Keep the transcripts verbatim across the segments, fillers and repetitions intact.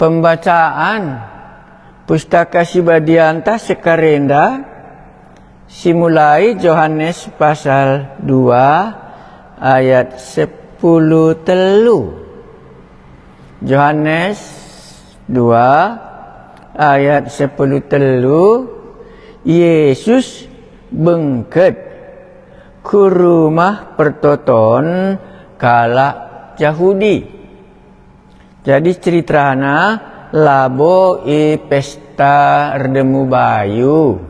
Pembacaan Pustaka Si Badia ntah sekarenda, si mulai Johanes pasal dua ayat sepuluh telu. Johanes dua ayat sepuluh telu, Yesus bengket ku rumah pertoton kalak Jahudi. Jadi ceritana labo i pesta erdemu bayu.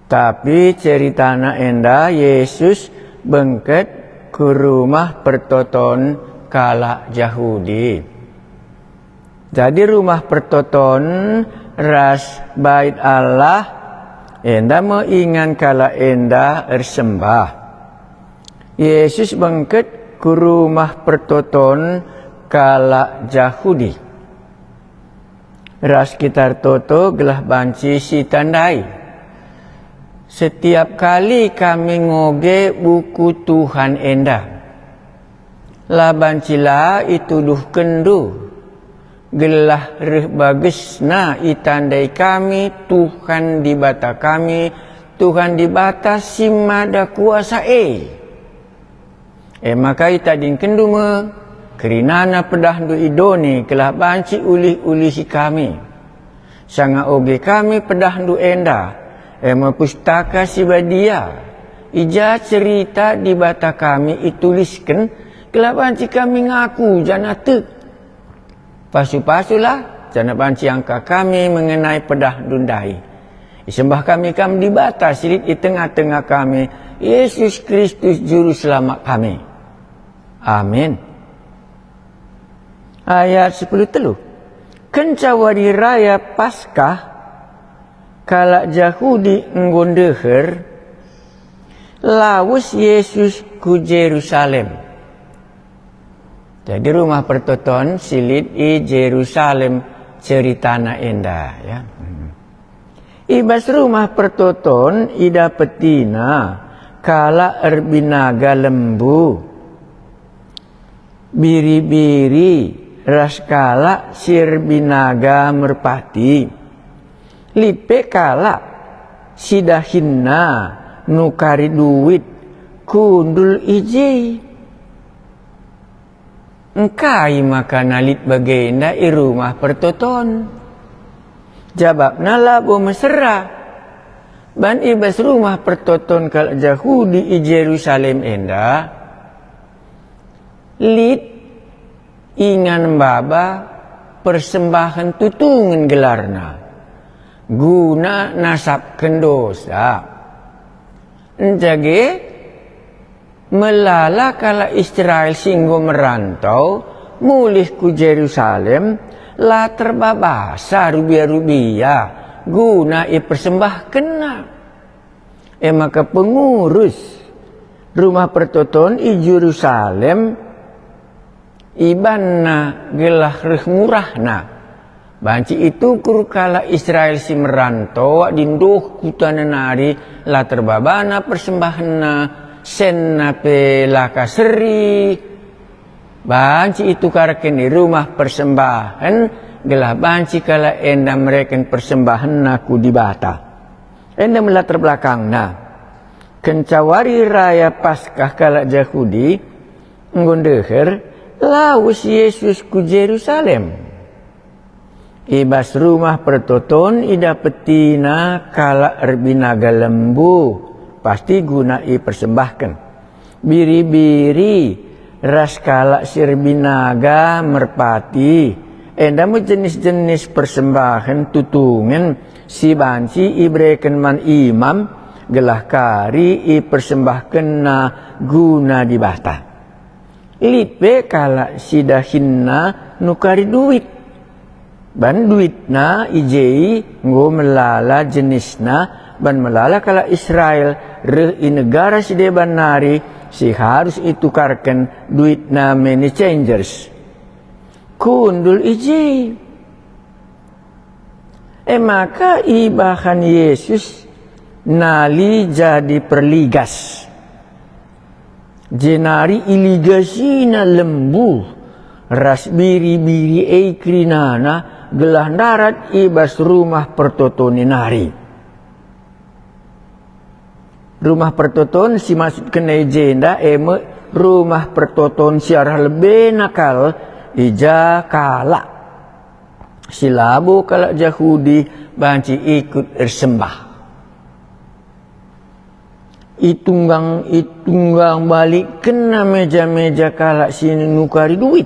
Tapi ceritana enda Yesus bengket ku rumah pertoton kalak Jahudi. Jadi rumah pertoton ras bait Allah enda me ingan kalak enda ersembah. Yesus bengket ku rumah pertoton kalak Jahudi. Ras kita ertoto gelah banci sitandai. Setiap kali kami ngoge buku Tuhan enda, la banci la ituduhkenndu, gelah reh bagesna itandai kami Tuhan Dibata kami, Tuhan Dibata si Mada Kuasa e. E maka itadingkenndu me kerinana pedahndu i doni gelah banci ulih-ulihi kami. Sanga oge kami pedahndu enda, e me Pustaka Si Badia, i ja cerita Dibata kami itulisken, gelah banci kami ngaku janah tek. Pasu-pasulah, janah banci angka kami mengenai pedahndu ndai. Isembah kami Kam Dibata si lit i tengah-tengah kami, Yesus Kristus Juru Selamat kami. Amin. Ayat sepuluh telu. Kenca wari raya Paskah, kalak Jahudi enggo ndeher, lawes Yesus ku Jerusalem. Jadi rumah pertoton si lit i Jerusalem ceritana enda, ya. Hmm. I bas rumah pertoton idapetina kalak erbinaga lembu, biri-biri ras kalak si erbinaga merpati. Lit pe kalak si dahinna nukari duit kundul i je. Engkai maka na lit bagenda i rumah pertoton? Jabapna labo mesera. Ban i bas rumah pertoton kalak Jahudi i Jerusalem enda, lit ingan maba persembahen tutungen gelarna, guna nasapken dosa. Nca ge, melala kalak Israel si enggo merantau mulih ku Jerusalem la terbabasa rubia-rubia guna ipersembahkenna. E maka pengurus rumah pertoton i Jerusalem ibanna gelah reh murahna. Banci itukur kalak Israel si merantau adi nduh ku taneh nari la terbabana persembahenna, senna pe la ka seri. Banci itukarken i rumah persembahen, gelah banci kalak enda mereken persembahenna ku Dibata. Enda me latar belakangna. Kenca wari raya Paskah kalak Jahudi enggo ndeher, lawes Yesus ku Jerusalem. I bas rumah pertoton idapetina kalak erbinaga lembu, pasti guna ipersembahken. Biri-biri ras kalak si erbinaga merpati, enda me jenis-jenis persembahen tutungen si banci ibereken man imam gelah kari ipersembahkenna guna Dibata. Lit pe kalak si dahinna nukari duit. Ban duitna i je enggo melala jenisna, ban melala kalak Israel reh i negara si deban nari si harus itukarken duitna money changers. Kundul i je. E maka ibahan Yesus nali jadi perligas. Jenari iligasina lembu ras biri-biri e kerinana gelah ndarat i bas rumah pertoton e nari. Rumah pertoton si maksudken i jenda e me rumah pertoton si arah lebena kal i ja kalak si labo kalak Jahudi banci ikut ersembah. Itunggang-itunggang balikkenna meja-meja kalak si nukari duit,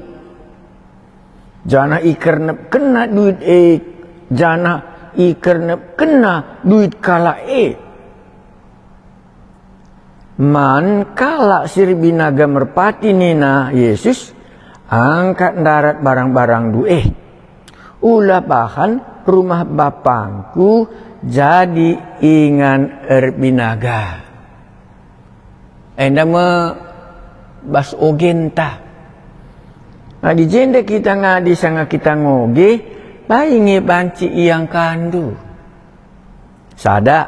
janah ikernepkenna duit e, janah ikernepkenna duit kalak e. Man kalak si erbinaga merpati nina Jesus, "Angkat ndarat barang-barangndu e. Ula bahan rumah Bapangku jadi ingan erbinaga." Enda me bas ogenta. Adi jenda kita ngadi sanga kita ngoge, bai nge banci iangkandu. Sada,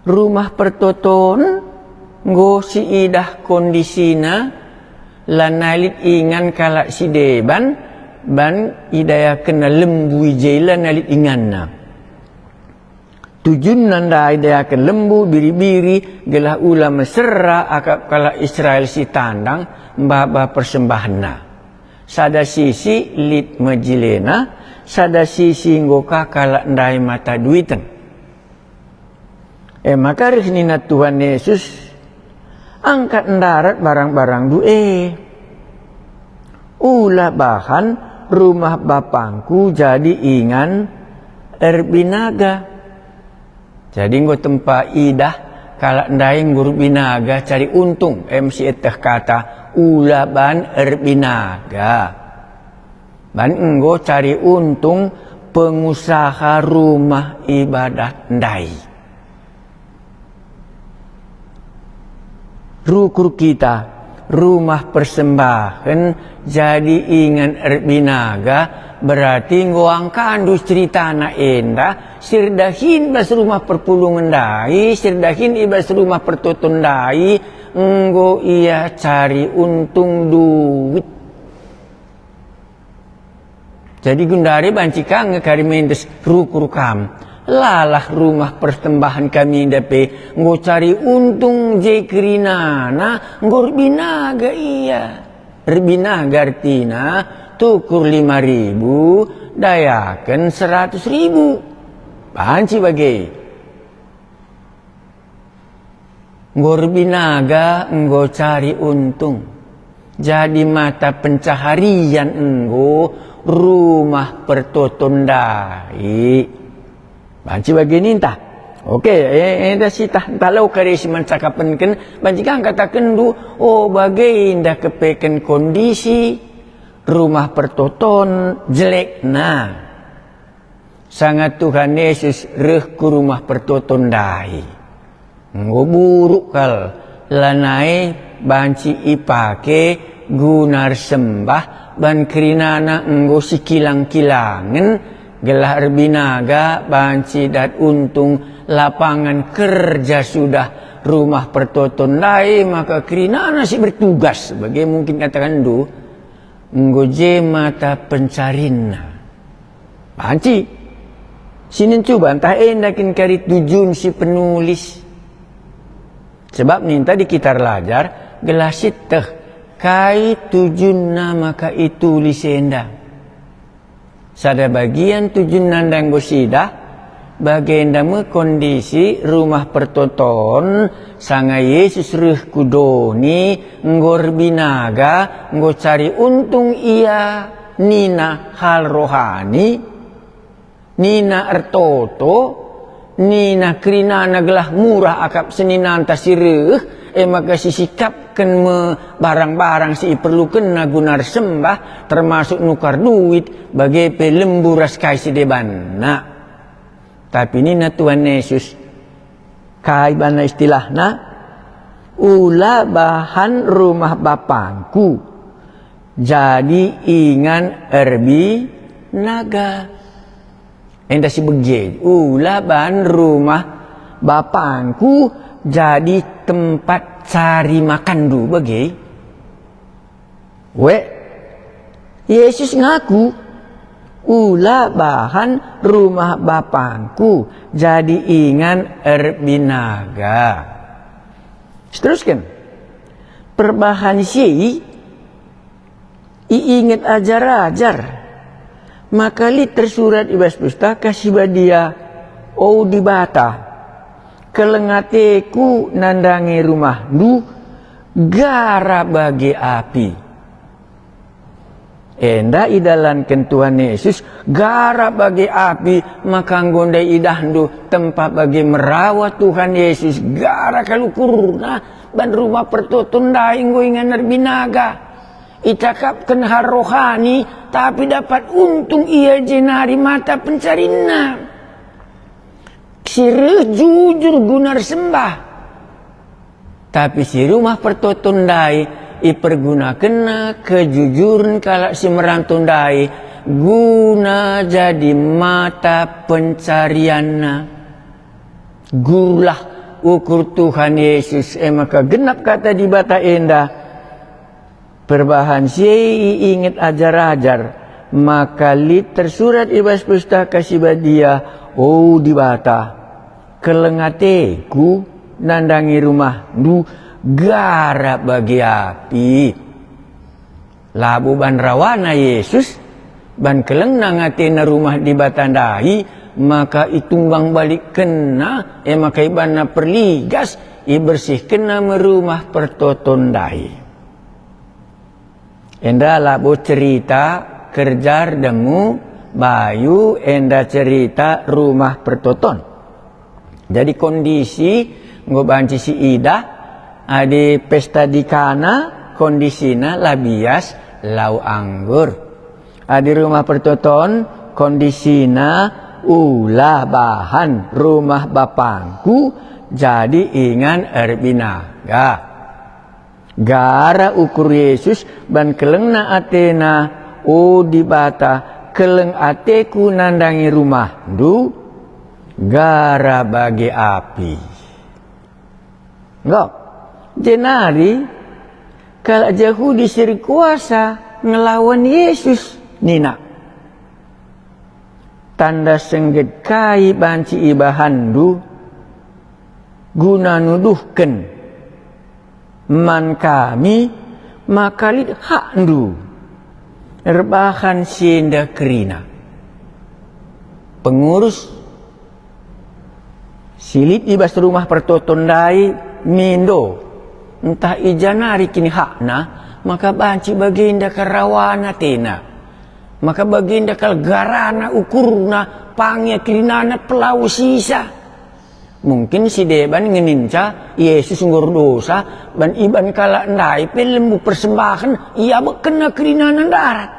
rumah pertoton enggo siidah kondisina, lanai lit ingan kalak si deban, ban idayakenna lembu i je lanai lit inganna. Tujunna ndai dayaken lembu biri-biri gelah ula mesera akap kalak Israel si tandang maba persembahenna. Sada sisi lit me jilena, sada sisi enggo ka kalak ndai mata duiten. E maka reh nina Tuhan Yesus, "Angkat ndarat barang-barangndu e. Ula bahan rumah Bapangku jadi ingan erbinaga." Jadi enggo tempa idah kalak ndai enggo erbinaga cari untung, em si eteh kata ula ban erbinaga. Ban enggo cari untung pengusaha rumah ibadah ndai. Rukur kita, rumah persembahen jadi ingan erbinaga, berarti enggo angkandu ceritana enda, si erdahin bas rumah perpulungen ndai, si erdahin i bas rumah pertoton ndai, enggo ia cari untung duit. Jadi gundari banci ka nge kari mentes rukur kam. Lalah rumah persembahen kami enda pe enggo cari untung je kerinana enggo erbinaga ia. Erbinaga ertina tukur lima ribu, dayaken seratus ribu. Banci bage. Enggo erbinaga, enggo cari untung. Jadi mata pencaharian enggo rumah pertoton ndai. Banci bage ninta. Oke, e, enda sitah ntah lau kari si mencakapkenken, banci ka ngkatakenndu, "Oh, bage enda kepeken kondisi rumah pertoton jelekna." Sanga Tuhan Yesus reh ku rumah pertoton ndai. Enggo buruk kal, lanai banci ipake guna ersembah, ban kerinana enggo sikilang-kilangen, gelah erbinaga banci dat untung lapangan kerja sudah rumah pertoton ndai, maka kerinana si bertugas, bage mungkin katakenndu, enggo je mata pencarinna. Banci, si nencuba ntah enda kin kari tujun si penulis. Sebab ninta di kita erlajar, gelah sieteh kai tujunna maka itulis enda. Sada bagian tujunna enda enggo sidah, bagenda me kondisi rumah pertoton, sanga Yesus reh ku doni, enggo erbinaga, enggo cari untung ia, nina hal rohani, nina ertoto, nina kerinana gelah murah akap seninanta si reh, e maka sisikapken me barang-barang si iperlukenna guna ersembah, termasuk nukar duit, bage pe lembu ras kai si debanna. Tapi nina Tuhan Yesus, kai bana istilahna, "Ula bahan rumah Bapangku jadi ingan erbinaga." Enda si bage, "Ula bahan rumah Bapangku jadi tempat cari makanndu," bage. We, Yesus ngaku, "Ula bahan rumah Bapangku jadi ingan erbinaga." Seterusken, perbahan si iinget ajar-ajar, maka lit tersurat i bas Pustaka Si Badia, "O Dibata, keleng ateku nandangi rumahndu, gara bage api." Enda idalanken Tuhan Yesus, gara bage api, maka enggo ndai idahndu tempa bage merawa Tuhan Yesus, gara kal ukurna ban rumah pertoton ndai enggo ingan erbinaga. Icakapken hal rohani, tapi dapat untung ia jenari mata pencarinna. Si reh jujur guna ersembah. Tapi si rumah pertoton ndai ipergunakenna kejujuren kalak si merantau ndai guna jadi mata pencarianna. Gurulah ukur Tuhan Yesus, e maka genap kata Dibata enda. Perbahan si e iinget ajar-ajar, maka lit tersurat i bas Pustaka Si Badia, "O Dibata, keleng ateku nandangi rumahndu, gara bage api." Labo ban rawana Yesus, ban kelengna ngatena rumah Dibata ndai, maka itunggang balikkenna, e maka ibanna perligas, ibersihkenna me rumah pertoton ndai. Enda labo cerita kerja erdemu bayu, enda cerita rumah pertoton. Jadi kondisi enggo banci siidah, adi pesta di Kana kondisina la bias lau anggur. Adi rumah pertoton kondisina ula bahan rumah Bapangku jadi ingan erbinaga. Gara ukur Yesus ban kelengna atena, "O Dibata, keleng ateku nandangi rumahndu, gara bage api." Enggo. Jenari kalak Jahudi si erkuasa ngelawan Yesus nina, "Tanda sengget kai banci ibahanndu guna nuduhken man kami maka lit hakndu erbahan si enda kerina?" Pengurus si lit i bas rumah pertoton ndai mindo, ntah i ja nari kin hakna, maka banci bagenda kal rawana atena, maka bagenda kal garana, ukurna, pange, kerinana, pelawesisa. Mungkin si deban ngeninca Yesus enggo erdosa, ban iban kalak ndai pe lembuh persembahen, iabekkenna kerinana ndarat.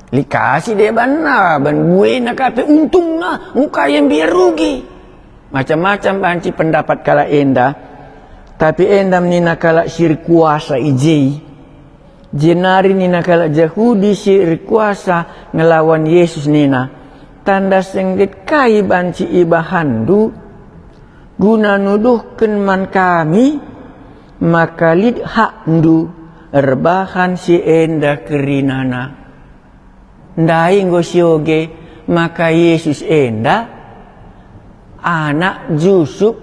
Lit ka si debanna, ban buena ka pe untungna, enggo ka ia mbiar rugi. Macam-macam banci pendapat kalak enda, tapi enda me nina kalak si erkuasa i je. Jenari nina kalak Jahudi si erkuasa ngelawan Yesus nina, "Tanda sengget kai banci ibahanndu guna nuduhken man kami maka lit hakndu erbahan si enda kerinana?" Ndai enggo sioge maka Yesus enda anak Jusup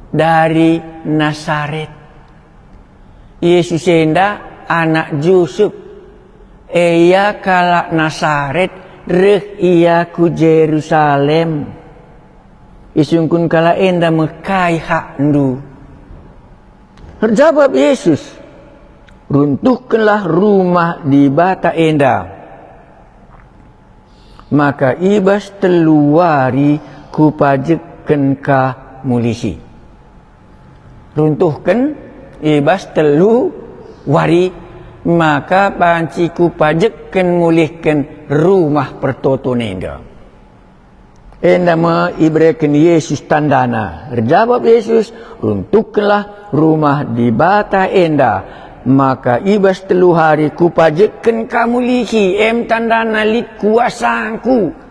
dari Nasaret. Yesus enda anak Jusup, e ia kalak Nasaret, reh ia ku Jerusalem. Isungkun kalak enda me kai hakndu. Erjabap Yesus, "Runtuhkenlah rumah Dibata enda, maka i bas telu wari Kupajekken ka mulihi." Runtuhken i bas telu wari, maka banci Kupajekken mulihken rumah pertoton enda. Enda me ibereken Yesus tandana. Erjabap Yesus, "Runtuhkenlah rumah Dibata enda, maka i bas telu hari Kupajekken ka mulihi, em tandana lit kuasaNku."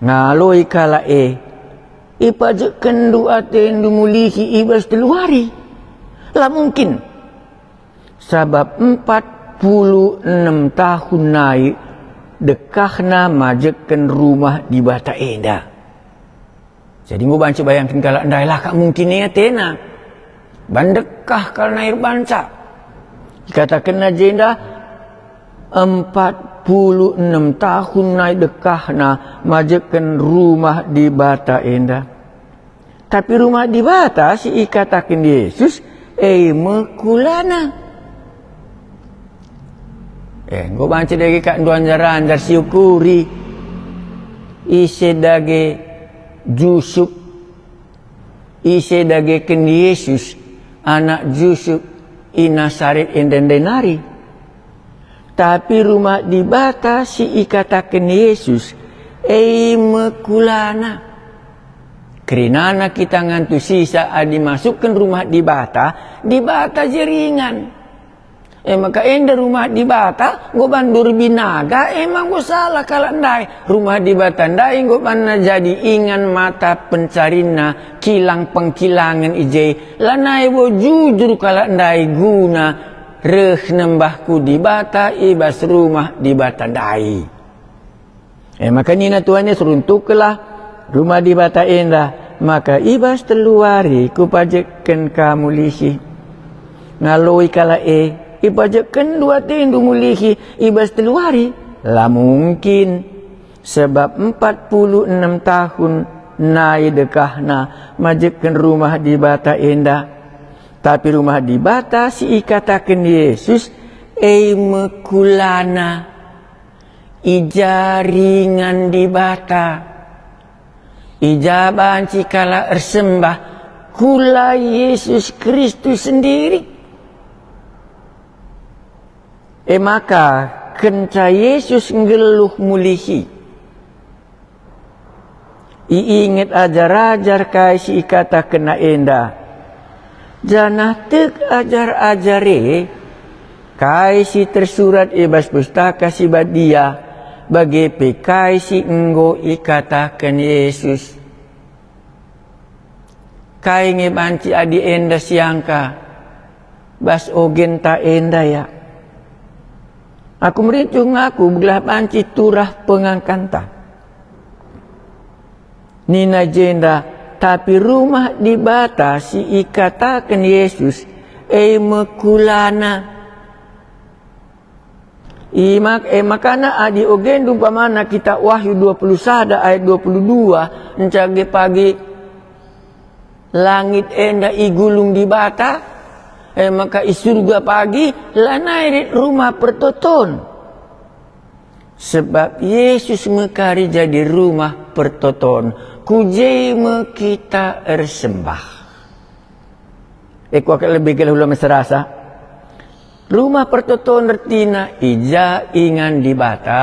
Ngaloi kalak e, "Ipajekkenndu atendu mulihi i bas telu hari? La mungkin! Sabap empat puluh enem tahun nai dekahna majekken Rumah Dibata enda. Jadi enggo banci bayangken kalak ndai la ka mungkin ia atena. Ban dekah kal nai erbanca. Ikatakenna jenda, empat puluh enem tahun nai dekahna majekken Rumah Dibata enda. Tapi Rumah Dibata si ikataken Yesus, e me kulana. Eh, enggo banci dage kak ndu anjar-anjar siukuri. Ise dage Jusup, ise dage ken Yesus, anak Jusup i Nasaret enda ndai nari. Tapi Rumah Dibata si ikataken Yesus, e me kulana. Kerinana kita ngantusisa adi masukken Rumah Dibata, Dibata je ringan. E maka enda Rumah Dibata, enggo bandu erbinaga, e maka enggo salah kalak ndai. Rumah Dibata ndai enggo banna jadi ingan mata pencarinna, kilang pengkilangen i je. Lanai bo jujur kalak ndai guna reh nembah ku Dibata i bas Rumah Dibata ndai. E maka nina Tuhan Yesus, "Runtukkenlah Rumah Dibata enda, maka i bas telu wari Kupajekken ka mulihi." Ngaloi kalak e, "Ipajekkenndu atendu mulihi i bas telu wari?" La mungkin, sebab empat puluh enem tahun nai dekahna majekken Rumah Dibata enda. Tapi Rumah Dibata si ikataken Yesus, e me kulana. I ja ringan Dibata. I ja banci kalak ersembah, kula Yesus Kristus sendiri. E maka, kenca Yesus nggeluh mulihi, iinget ajar-ajar kai si ikatakenna enda, janah tek ajar-ajar e kai si tersurat i bas Pustaka Si Badia, bage pe kai si enggo ikataken Yesus. Kai nge banci adi enda siangka bas ogenta enda, ya? Aku merincuh ngaku gelah banci turah pengangkanta. Nina jenda, tapi Rumah Dibata si ikataken Yesus, e me kulana. I mak-, e makana adi ogendu umpamana Kitap Wahyu dua puluh sada ayat dua puluh dua, enca ge pagi langit enda igulung Dibata, e maka i Surga pagi, lanai lit Rumah Pertoton. Sebab Yesus me kari jadi Rumah Pertoton, ku je me kita ersembah. E kuakap lebe gelah ula meserasa. Rumah Pertoton ertina i ja ingan Dibata,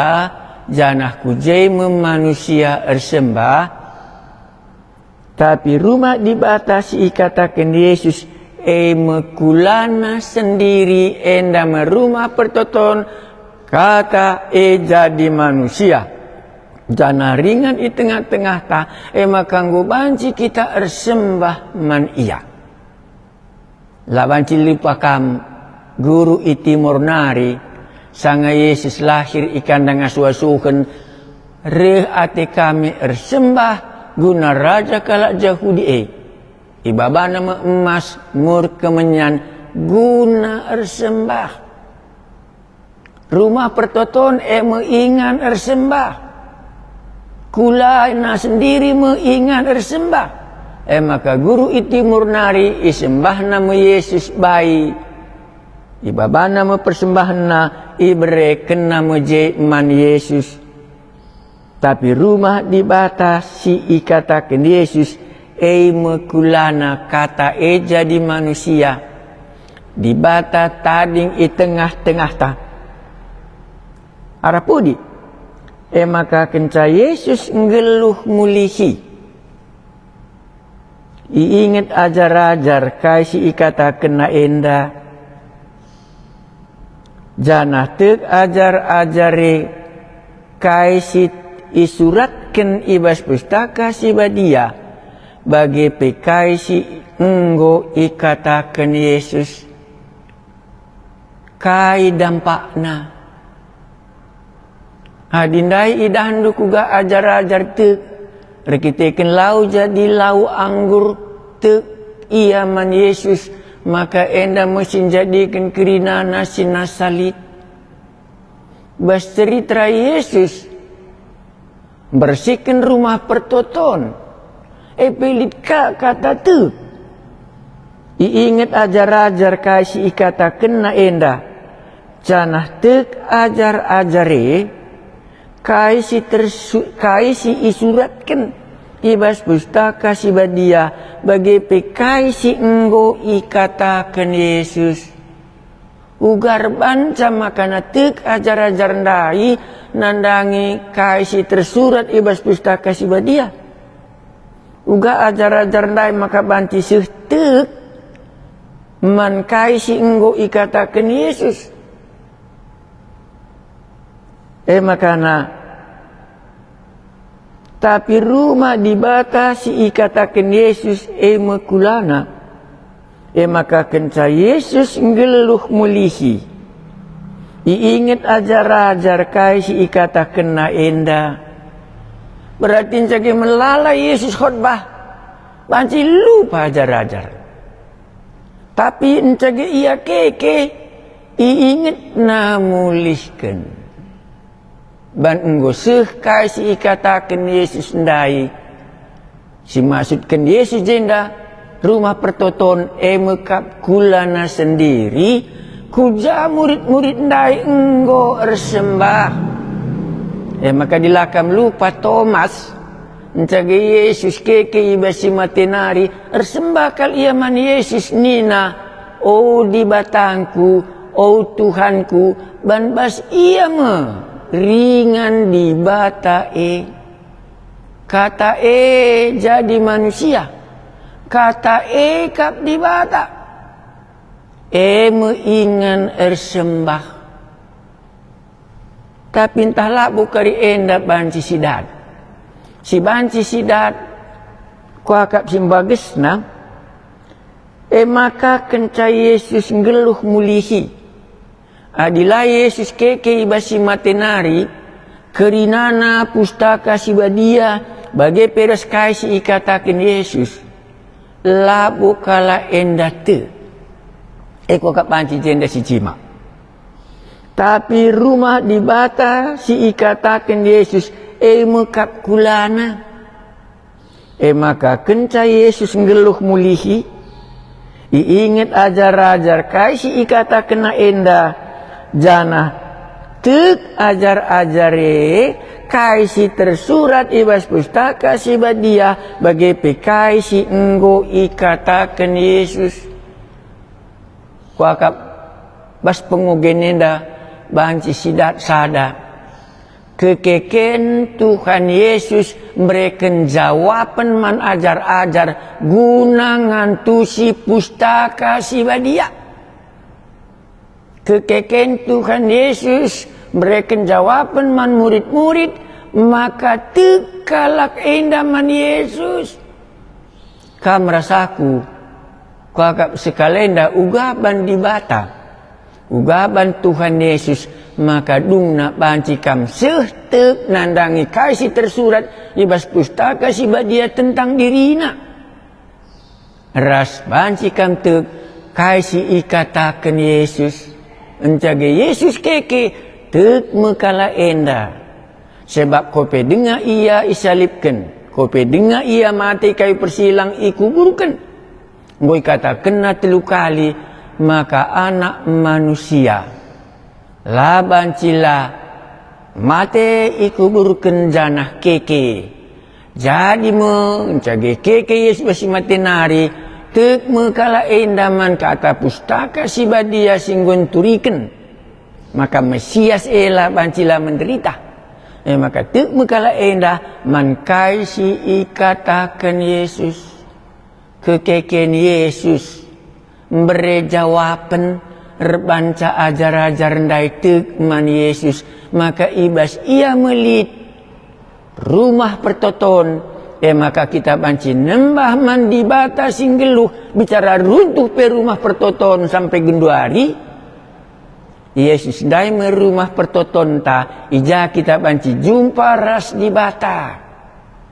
janah ku je me manusia ersembah. Tapi Rumah Dibata si ikataken Yesus, e me kulana sendiri, enda me Rumah Pertoton, Kata e jadi manusia, janah ringan i tengah-tengahta, e maka enggo banci kita ersembah man Ia. La banci lupa kam, guru i Timor nari, sanga Yesus lahir i kandang asuh-asuhen, reh ate kami ersembah guna raja kalak Jahudi e. Ibabana me emas, mur, kemenyan guna ersembah. Rumah Pertoton e me ingan ersembah. Kulana sendiri me ingan ersembah. E maka guru i Timur nari isembahna me Yesus bai. Ibabana me persembahenna, iberekenna me je man Yesus. Tapi Rumah Dibata si ikataken Yesus, e me kulana Kata e jadi manusia. Dibata tading i tengah-tengahta. Arah pudi? E maka kenca Yesus nggeluh mulihi, iinget ajar-ajar kai si ikatakenna enda, janah tek ajar-ajar e kai si isuratken i bas Pustaka Si Badia, bage pe kai si enggo ikataken Yesus. Kai dampakna? Adi ndai idahndu kuga ajar-ajar tek, erkiteken lau jadi lau anggur tek ia man Yesus, maka enda me si njadiken kerinana si nasa lit. Bas cerita Yesus, mbersihken Rumah Pertoton, e pe lit ka kata tek. Iinget ajar-ajar kai si ikatakenna enda, janah tek ajar-ajar e kai si tersu-, kai si isuratken i bas Pustaka Si Badia, bage pe kai si enggo ikataken Yesus. Uga erbahanca maka tek ajar-ajar ndai nandangi kai si tersurat i bas Pustaka Si Badia. Uga ajar-ajar ndai maka banci seh tek man kai si enggo ikataken Yesus. E makana, tapi Rumah Dibata si ikataken Yesus e me kulana. E maka kenca Yesus nggeluh mulihi, iinget ajar-ajar kai si ikatakenna enda. Berarti nca ge melala Yesus khotbah, banci lupa ajar-ajar. Tapi nca ge ia keke, iingetna mulihken. Ban enggo seh kai si ikataken Yesus ndai. Si maksudken Yesus jenda Rumah Pertoton e me kap kulana sendiri, ku ja murid-murid ndai enggo ersembah. E maka dilakam lupa Tomas, nca ge Yesus keke i bas si mate nari, ersembah kal ia man Yesus nina, "O Dibatangku, o Tuhanku," ban bas ia me ringan Dibata e. Kata e jadi manusia, kata e kap Dibata, e me ingan ersembah. Tapi ntah labo kari enda banci si dat. Si banci si dat, kuakap si mbagesna, e maka kenca Yesus nggeluh mulihi. Adi la Yesus keke i bas si mate nari, kerinana Pustaka Si Badia, bage pe ras kai si ikataken Yesus, labo kalak enda tek. E kuakap banci jenda si jima. Tapi Rumah Dibata si ikataken Yesus e me kap kulana. E maka kenca Yesus nggeluh mulihi, iinget ajar-ajar kai si ikatakenna enda, janah tek ajar-ajar e kai si tersurat i bas Pustaka Si Badia, bage pe kai si enggo ikataken Yesus. Kuakap bas pengogen enda banci si dat sada. Kekeken Tuhan Yesus mereken jawapen man ajar-ajar guna ngantusi Pustaka Si Badia. Kekeken Tuhan Yesus mereken jawapen man murid-murid maka tek kalak enda man Yesus. Kam ras aku, kuakap sekalenda uga ban Dibata, uga ban Tuhan Yesus, maka dungna banci kam seh tek nandangi kai si tersurat i bas Pustaka Si Badia tentang diriNa. Ras banci kam tek kai si ikataken Yesus. Nca ge Yesus keke, tek me kalak enda. Sebab ko pe denga ia isalibken, ko pe denga ia mate i kayu persilang ikuburken. Enggo ikatakenna telu kali maka Anak Manusia la banci la mate ikuburken janah keke. Jadi me, nca ge keke Yesus bas si mate nari, tek me kalak enda man kata Pustaka Si Badia si enggo nturiken. Maka Mesias e la banci la menderita. E maka tek me kalak enda man kai si ikataken Yesus. Kekeken Yesus mbere jawapen erbanca ajar-ajar ndai tek man Yesus, maka i bas ia me lit Rumah Pertoton, e maka kita banci nembah man Dibata si nggeluh, bicara runtuh pe Rumah Pertoton sampe genduari. Yesus ndai me rumah pertotonta, i ja kita banci jumpa ras Dibata.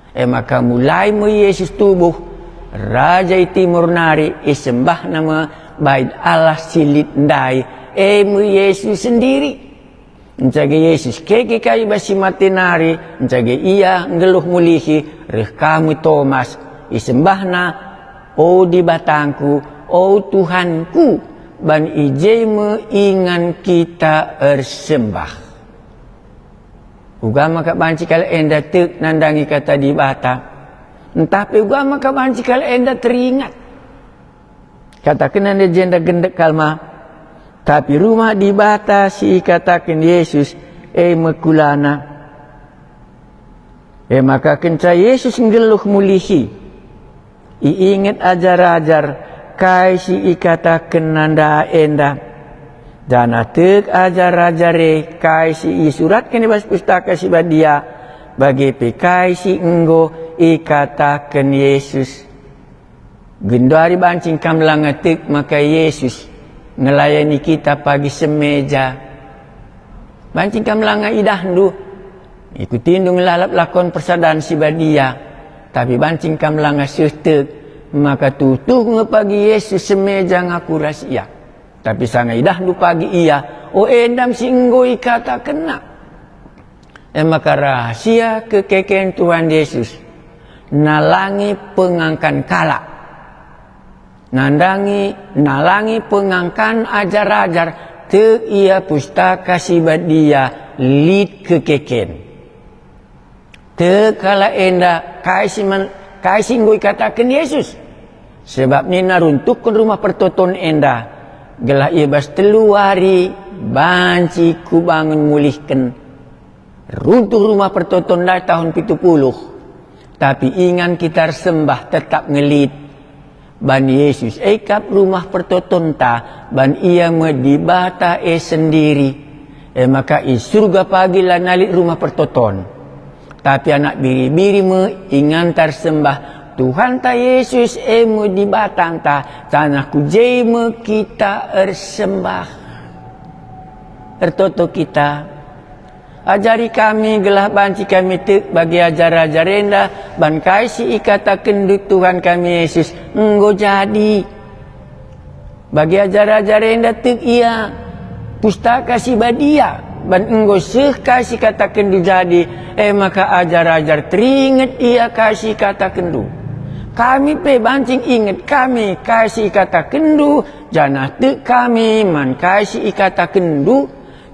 E maka mulai me Yesus tubuh, Raja i Timur nari isembahna me Bait Allah si lit ndai, e me Yesus sendiri. Ncaga Yesus keke ka i bas si mate nari, ncaga Ia nggeluh mulihi, reh ka me Tomas, isembahna, "O Dibatangku, o Tuhanku," ban i je me ingan kita ersembah. Uga maka banci kalak enda tek nandangi Kata Dibata, ntah pe uga maka banci kalak enda teringat. Katakenna ndai jenda gendek kal ma, tapi Rumah Dibata si ikataken Yesus e me kulana. E maka kenca Yesus nggeluh mulihi, iinget ajar-ajar kai si ikatakenna enda, janah tek ajar-ajar e kai si isuratken i bas Pustaka Si Badia, bage pe kai si enggo ikataken Yesus. Genduari banci kam langa tek maka Yesus ngelayani kita pagi semeja. Banci kam langa idahndu, ikutindu ngelalap lakon persadan si badia, tapi banci kam langa seh tek, maka tuhu nge pagi Yesus semeja ngaku ras Ia. Tapi sanga idahndu pagi Ia, o endam si enggo ikatakenna. E maka rahasia kekeken Tuhan Yesus nalangi pengangkan kalak. Nandangi, nalangi pengangkan ajar-ajar, tek ia Pustaka Si Badia lit kekeken. Tek kalak enda kai si man-, kai si enggo ikataken Yesus. Sebab nina, "Runtuhken rumah pertoton enda, gelah i bas telu wari banci kubangun mulihken." Runtuh rumah pertoton ndai tahun pitu puluh, tapi ingan kita ersembah tetap nge lit. Ban Yesus e kap rumah pertotonta, ban Ia me Dibata e sendiri. E maka i Surga pagi lanai lit rumah pertoton. Tapi anak biri-biri me inganta ersembah, Tuhanta Yesus e me Dibatanta, janah ku je me kita ersembah. Ertoto kita. Ajari kami gelah banci kami tek bagi ajar-ajar enda, ban kai si ikatakenndu Tuhan kami Yesus enggo jadi. Bagi ajar-ajar enda tek ia Pustaka Si Badia, ban enggo seh kai si ikatakenndu jadi, e maka ajar-ajar teringet ia kai si ikatakenndu. Kami pe banci inget kami kai si ikatakenndu, janah tek kami man kai si ikatakenndu,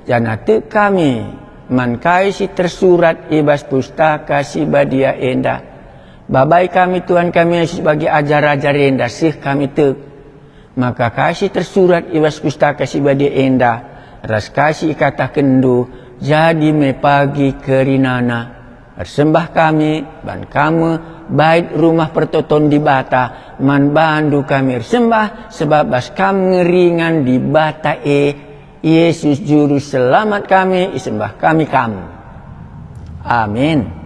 janah tek kami man kai si tersurat i bas Pustaka Si Badia enda. Babai kami Tuhan kami Yesus bagi ajar-ajar enda seh kami tek. Maka kai si tersurat i bas Pustaka Si Badia enda, ras kai si ikatakenndu, jadi me pagi kerinana. Ersembah kami, ban Kam me bait rumah pertoton Dibata, man bandu kami ersembah, sebab bas Kam nge ringan Dibata e, Yesus Juru Selamat kami, isembah kami Kam. Amin.